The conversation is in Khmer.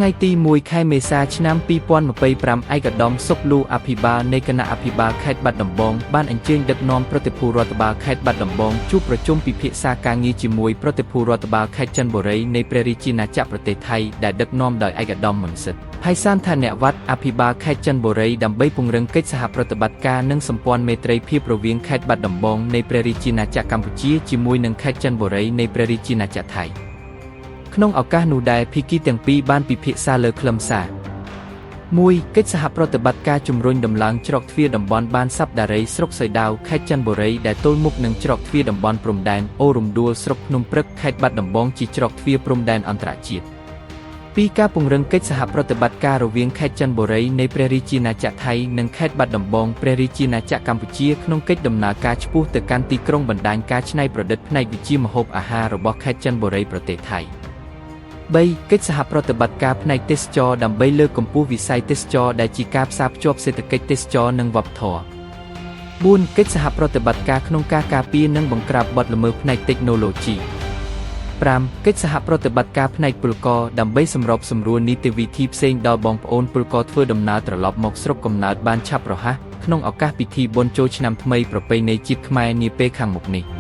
ថ្ងៃទី1ខែមេសាឆ្នាំ2025ឯកឧត្តមសុកលូអភិបាលនៃគណៈអភិបាលខេត្តបាត់ដំបងបានអញ្ជើញដឹកនាំប្រតិភូរដ្ឋបាលខេត្តបាត់ដំបងជួបប្រជុំពិភាក្សាការងារជាមួយប្រតិភូរដ្ឋបាលខេត្តចិនបុរីនៃព្រះរាជាណាចក្រប្រទេសថៃដែលដឹកនាំដោយឯកឧត្តមមុនសិទ្ធផៃសានថានវត្តអភិបាលខេត្តចិនបុរីដើម្បីពង្រឹងកិច្ចសហប្រតិបត្តិការនិងសម្ព័ន្ធមេត្រីភាពរវាងខេត្តបាត់ដំបងនៃព្រះរាជាណាចក្រកម្ពុជាជាមួយនឹងខេត្តចិនបុរីនៃព្រះរាជាណាចក្រថៃ។ ក្នុងឱកាសនោះដែរភាគីទាំងពីរបានពិភាក្សាលើខ្លឹមសារ1កិច្ចសហប្រតិបត្តិការជំរុញដំឡើងច្រកទ្វារតំបន់បានសាប់ដារីស្រុកសីដាវខេត្តចន្ទបុរីដែលទល់មុខនឹងច្រកទ្វារតំបន់ព្រំដែនអូរំដួលស្រុកភ្នំព្រឹកខេត្តបាត់ដំបងជាច្រកទ្វារព្រំដែនអន្តរជាតិ2ការពង្រឹងកិច្ចសហប្រតិបត្តិការរវាងខេត្តចន្ទបុរីនៃព្រះរាជាណាចក្រថៃនិងខេត្តបាត់ដំបងព្រះរាជាណាចក្រកម្ពុជាក្នុងកិច្ចដំណើរការឆ្ពោះទៅកាន់ទីក្រុងបណ្ដាញការច្នៃប្រឌិតផ្នែកវិជ្ជាម្ហូបអាហាររបស់ខេត្តចន្ទបុរីប្រទេសថៃ។ 3កិច្ចសហប្រតិបត្តិការផ្នែកទេសចរដើម្បីលើកកម្ពស់វិស័យទេសចរដែលជាការផ្សារភ្ជាប់សេដ្ឋកិច្ចទេសចរនិងវប្បធម៌4កិច្ចសហប្រតិបត្តិការក្នុងការការពារនិងបង្ក្រាបបទល្មើសផ្នែកតិចណូឡូជី5កិច្ចសហប្រតិបត្តិការផ្នែកពលករដើម្បីសម្របសម្រួលនីតិវិធីផ្សេងដល់បងប្អូនពលករធ្វើដំណើរត្រឡប់មកស្រុកកំណើតបានឆាប់រហ័សក្នុងឱកាសពិធីបុណ្យចូលឆ្នាំថ្មីប្រពៃណីជាតិខ្មែរនាពេលខាងមុខនេះ។